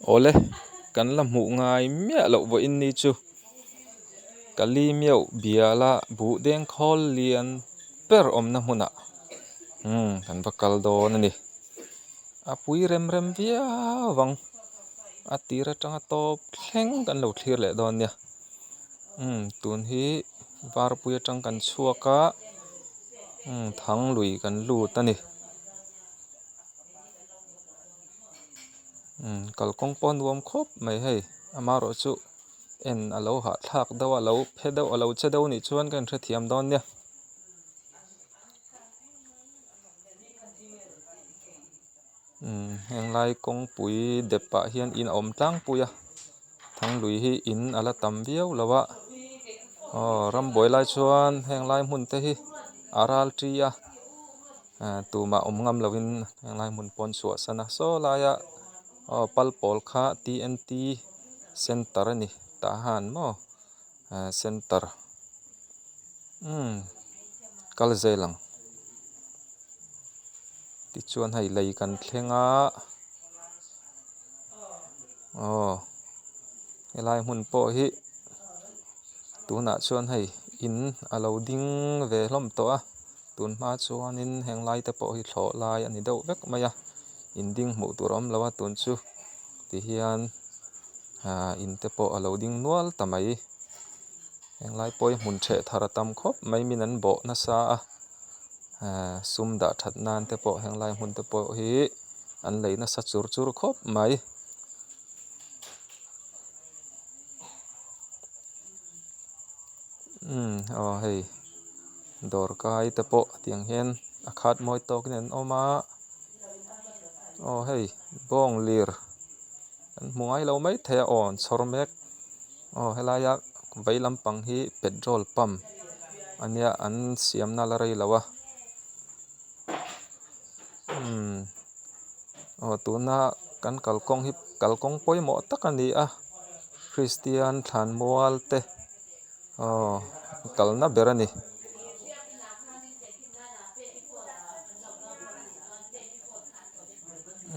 Awle, kan la hmuh ngai miah loh vawiin ni chu Kali Miauh biala buh deng khawl lian ber awmna hmunah umm kan va kal dawn a ni. A pui rem rem viau ang, a tir atanga tawp thleng kan lo thlir leh dawn nia. Umm tun hi varpui atang kan chhuak a umm thang lui kan lut a ni. Umm kalkawng pawh a nuam khawp mai hei amaherawh chu en a lo hahthlak deuh a a lo phe deuh a lo che deuh anih chuan ka inhrethiam dawn nia. Umm henglai kawngpui dep ah hian in a awm tlangpui a thanglui hi in a la tam viau lo a aw rambuai lai chuan henglai hmun te hi a ral ṭi a ah tumah awm ngam lo in henglai hmun pawh an chhuahsan a saw laia aw pal pawl kha t n t center a ni tah han maw ah center umm kal zel ang tichuan hei lei kan thleng a aw helai hmun pawh hi tunah chuan hei in a lo ding ve hlawm tawh a tun hma chuanin heng lai te pawh hi thlawh lai a ni deuh vek mai a in ding hmuh tur a awm lo a tun chu tihian ah in te pawh a lo ding nual ta mai henglai pawh hi hmun ṭheh thar a tam khawp mai min an bawh nasa a ah sum dah that nan te pawh henglai hmun te pawh hi an lei nasa chur chur khawp mai. Umm aw hei dawr kai te pawh tiang hian a khat mawi tawkin an awm a aw hei bawng lir an hmu ngai lo maithei a aw an chhawr mek aw helaia vei lampang hi petrol pump ania an siamna la rei lo a umm aw tuna kan kalkawng hi kalkawng pawimawh tak a ni a kristian thlanmual te aw kalna ber a ni.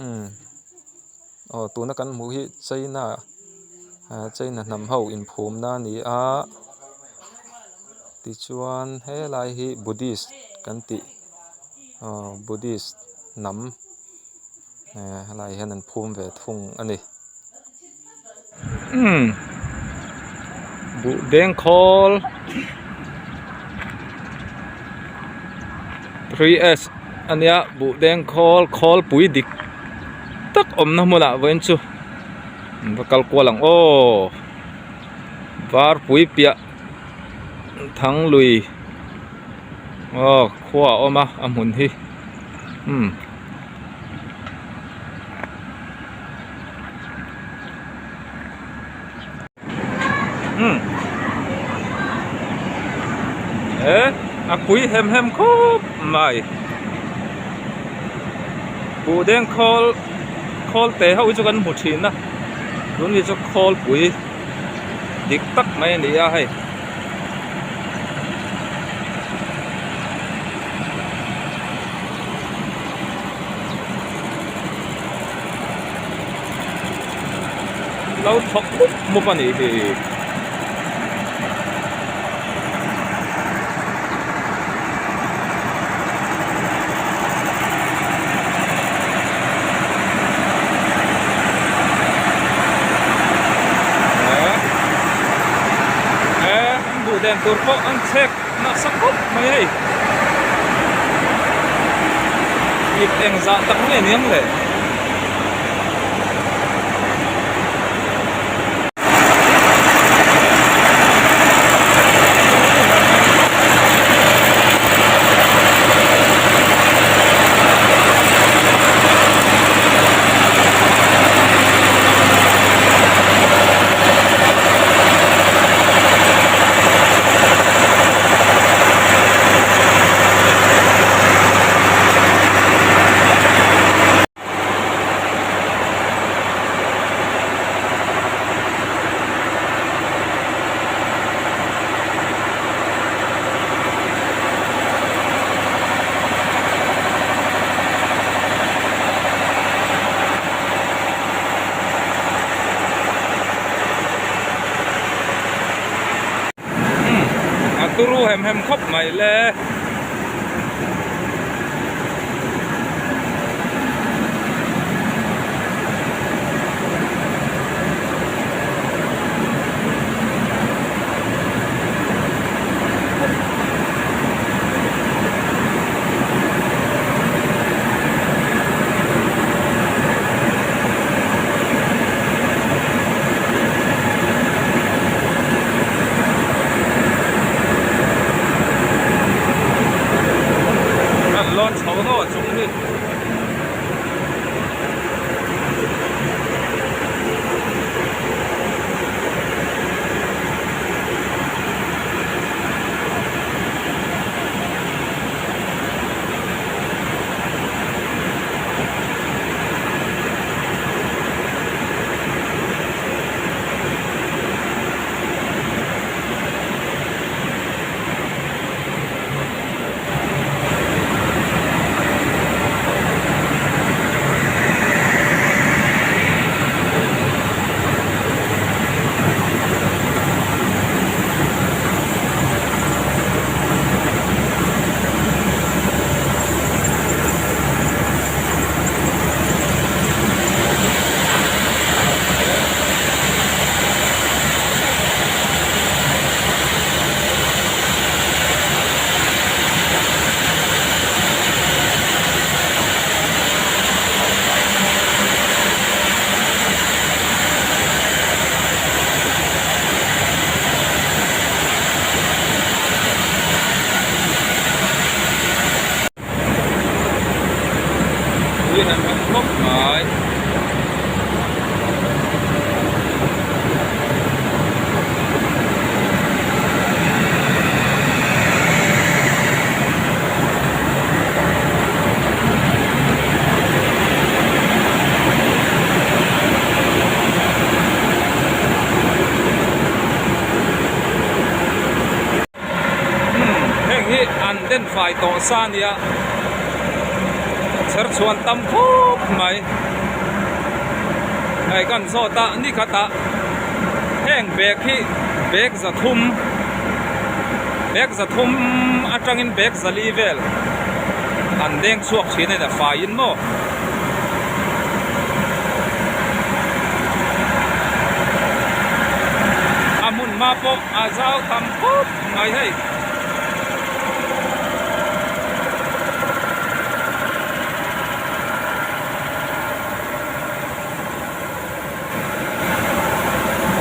Umm aw tuna kan hmuh hi china ah china hnam ho inphumna a ni a tichuan helai hi buddhist kan tih aw buddhist hnam eh helaiah hian an phum ve thung a ni. Umm buh dengkhawl 3s ania buh dengkhawl khawlpui dik tak awmna hmunah vawiin chu an va kal kual ang aw varpui piah thanglui aw khua a awm a a hmun hi umm. He a pui hem hem khawp mai buh deng khawl khawl te ho hi chu kan hmu thin a tun hi chu khawl pui dik tak mai a ni a hei. Lo thawk mup mup a nih hi. Buh den tur pawh an chhek nasa khawp mai hei. Ip engzah tak nge niang le? hem hem khawp mai le. An lawn chho hlawh chung hi. Ui han hmang khawp mai. Heng hi an den fai tawh sa a nia chher chhuan tam khawp mai hei kan zawt a ni khatah heng bag hi bag za thum bag za thum atangin bag zali vel an deng chhuak thin a ni a faiin maw. A hmun hma pawh a zau tham khawp mai hei.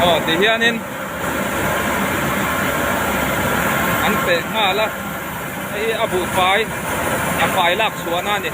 Aw ti hianin an peh nghal a hei hi a buhfai a fai lak chhuahna a ni.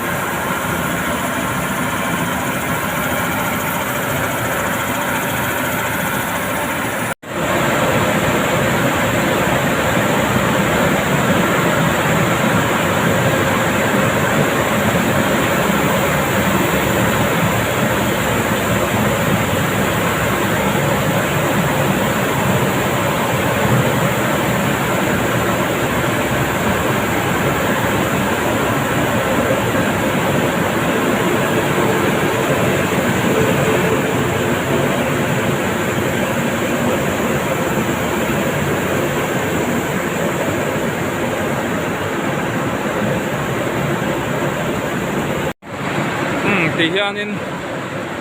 Umm ti hianin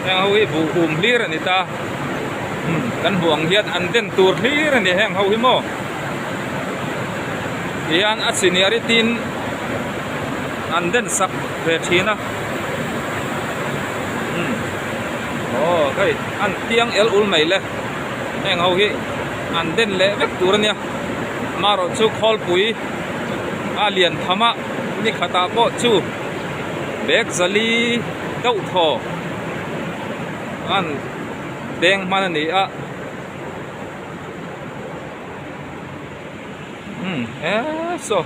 heng ho hi buh hum hlir a ni ta umm kan hmuh ang hian an den tur hlir a ni heng ho hi maw ti hian a seniority in an den sak ve thin a umm aw hei an tiang el ul mai le heng ho hi an den leh vek tur a nia marawh chu khawlpui a lian tham a ni khatah pawh chu bag zali deuh thaw an deng hman a ni a umm he saw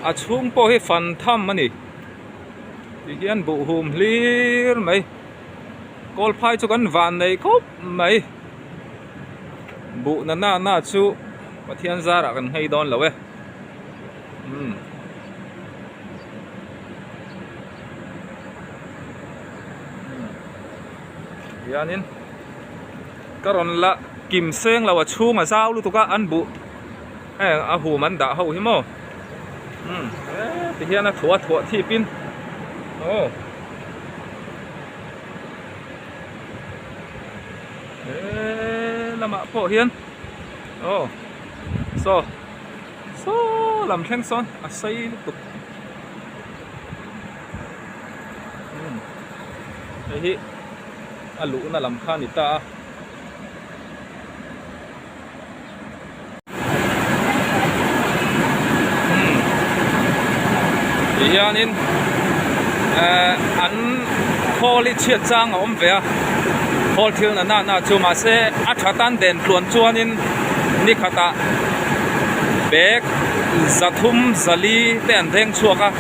a chhung pawh hi fan tham a ni ti hian buh hum hlir mai kawl phai chu kan van nei khawp mai buh na na na chu Pathian zarah kan nghei dawn lo e umm. Hianin ka rawn la kim seng lo a chhung a zau lutuk a an buh. Heng a hum an dah ho hi maw umm heti hian a thuah thuah thip in aw he lamah pawh hian aw saw saw lam thleng sawn a sei lutuk umm hei hi a luhna lam kha a ni ta a. Ti hianin ehh an khawl hi chhiat chang a awm ve a khawl thil na na na chu mahse a tha tan den tluan chuanin ni khatah bag zathum zali te an veng chhuak a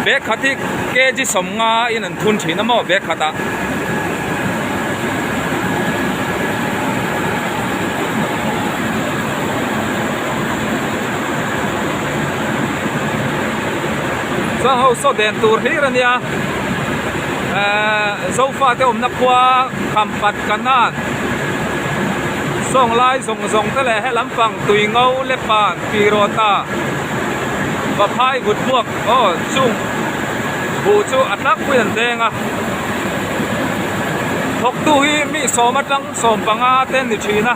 bag khat hi kg sawmnga in an thun thin a maw bag khatah. Chuan ho saw den tur hlir a nia ehh zofa te awmna khua khampat kanan sawng lai zawng zawng te leh he lampang tui ngo lepan pirawta vaphai vut buak aw chung buh chu a tlangpui an veng a thawktu hi mi sawm atang 15 te ni thin a.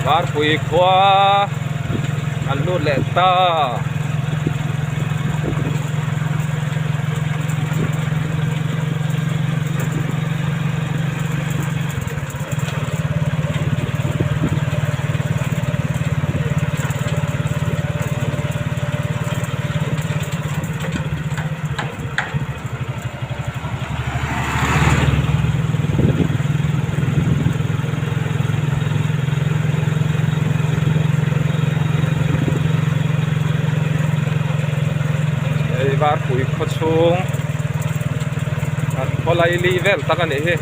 Varpui khua an lut leh ta. Hei Varpui khaw chhung an khaw laili vel tak a nih hi.